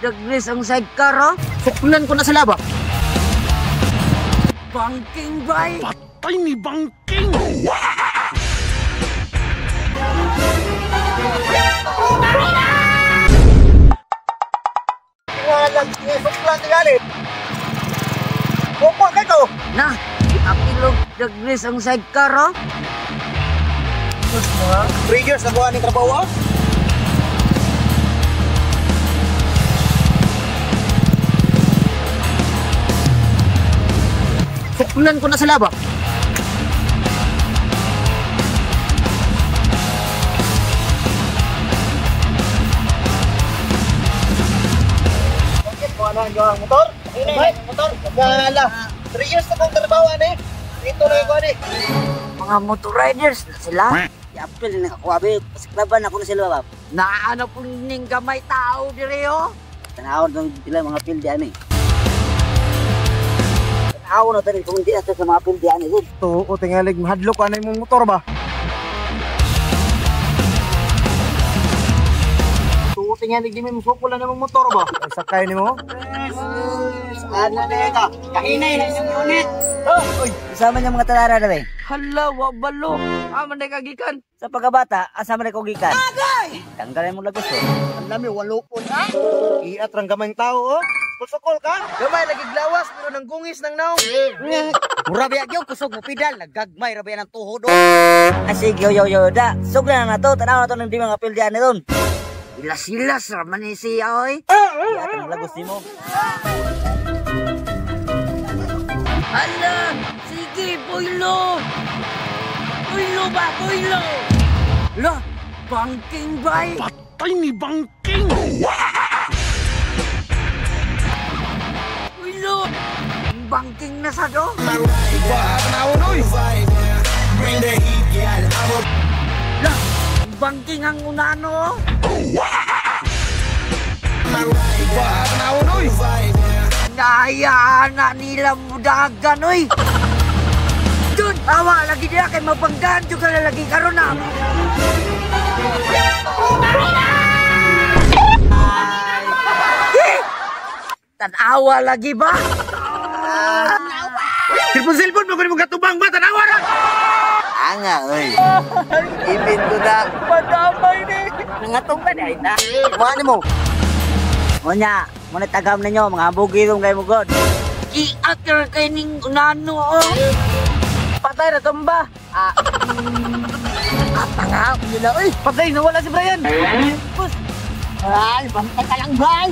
Nagris ang sidecar, oh. Suklan ko na sila ba? Bangking, bay. Patay ni Bangking! Walang suklan tingali. Kuko kay ko. Na, apilog nagris ang sidecar, oh. 3 years na kuha ni trabaho, ah. Suklan ko na sila ba? Bakit mo ano ang motor? Ay, motor. Wala. 3 years na kong trabaho ani. Dito na ko ani. Mga motor riders na sila. Apil na ako abi, pasiklaban ako na sila ba. Naano po ning gamay tao dire, oh. Tanawon tong sila mga pildi ani. Tanaw na tani kung di ata sa mga pildi ani gud. To, o tingalig mahadlok anay mong motor ba? To, tingalig di mo sukol na mong motor ba? Ay, sakay nimo. Saan na na ka? Kainay na isang unit. Oh, uy, kasama niya mga talara dere. Hala, wa balo. Aman na kagikan. Sa pagkabata, asa man ko gikan? Agay! Tanggalin mo lagos oh. Ang lami walo po na. Iat rang gamay tao oh. Kusukol ka? Gamay lagi glawas pero nang gungis nang naong. Mura biya gyud kusog mo pidal, nagagmay ra biya ng tuhod oh. Ah, sige, yo yo yo da. Sugla na nato, tanaw na to ng di mga pildi ani ron. Ilas-ilas raman ni siya, oy. Iat ang lagos nimo. Hala, sige, boylo. Boylo ba, boylo. La, bangking, bay. Patay ni Bangking! Boylo. Bangking na sa do. La, bangking ang unano, oh. Nahayaan na nila mudagan, oy. Dun, awa lagi nila kay mabanggaan dyan ka na lagi karon na. Eh! Tanawa lagi ba? Silpon-silpon mo kuno gatubang ba tanawa ra. Anga oy. Ipin ko na. Padamay ni. Nangatong ka dahil na. Kuha mo. Unya, muna tagam ninyo, mga bugirong kayo mo god. Giat ka kay ning unano, oh. Patay na tumba. Ah. Ah, tanga, nila, oy. Patay nawala si Brian. Ay, bantay ka lang, bay.